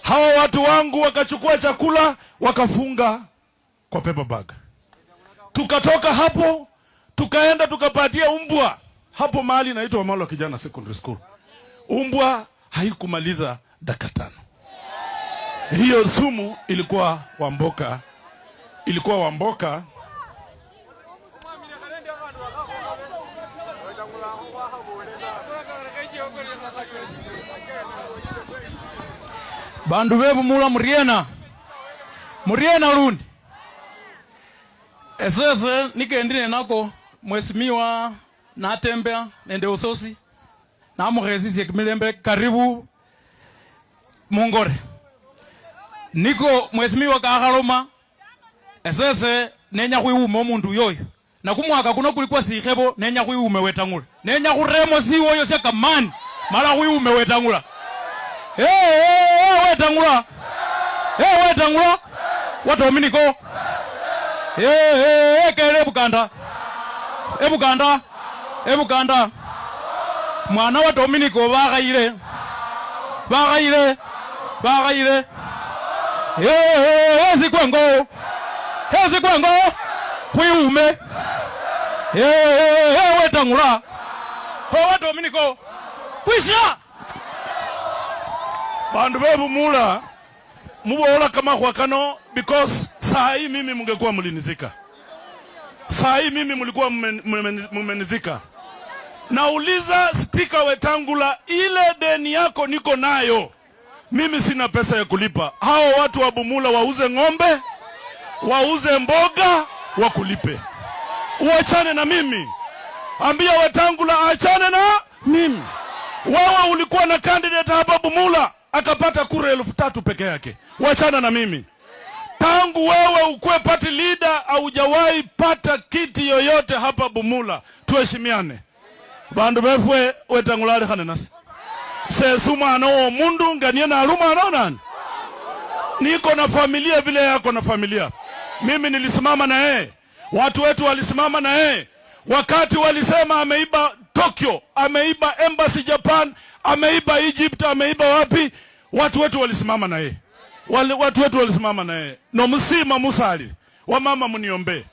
Hawa watu wangu wakachukua chakula wakafunga kwa paper bag. Tukatoka hapo tukaenda tukapatia umbwa hapo mahali inaitwa Wamalwa Kijana Secondary School. Umbwa haikumaliza dakika 5. Hiyo sumu ilikuwa Wamboka, ilikuwa Wamboka. Bandu bebumula muriena muriena lundi esese nikendine nako mheshimiwa natembea nende usosi namukhesisye kimilembe karibu mungore niko mheshimiwa kakhaloma esese nenya khwiwuma omundu uyoyo na kumwaka kuno kuli kwa sikhebo nenya khwiwume wetang'ula nenya khuremo siwoyo sya kamani mala khwiwume wetang'ula. Hey, hey, hey, wetang'ula. Hey, wetang'ula. Wa Dominiko. Hey, hey, hey, kele Buganda. Ebuganda. Ebuganda. Mwana wa Dominiko bakhayile. Bakhayile. Bakhayile. Hey, hey, hey, sikwengo. Hey, sikwengo. Khwiwume. Hey, hey, hey, wetang'ula. Ho wa Dominiko. Kwisha. Bandu bebumula mubola kamakhwa kano because saa hii mimi mungekuwa mlinizika. Saa hii mimi mlikuwa mmenizika. Nauliza Spika Wetangula, ile deni yako niko nayo. Mimi sina pesa ya kulipa. Hao watu wa Bumula wauze ng'ombe, wauze mboga, wakulipe. Uachane na mimi. Ambia Wetangula aachane na mimi. Wewe ulikuwa na candidate hapa Bumula akapata kura 3,000 peke yake. Wachana na mimi. Tangu wewe ukuwe party leader haujawahi pata kiti yoyote hapa Bumula. Tuheshimiane. Bandu befwe Wetangula alikhane nasi. Sesu mwana wo mundu nganie na aluma nani? Niko na familia vile yako na familia. Mimi nilisimama na yeye. Watu wetu walisimama na yeye. Wakati walisema ameiba Tokyo, ameiba Embassy Japan, ameiba Egypt, ameiba wapi? Watu wetu walisimama na yeye. Watu wetu walisimama na yeye. No msima musali. Wamama mniombe.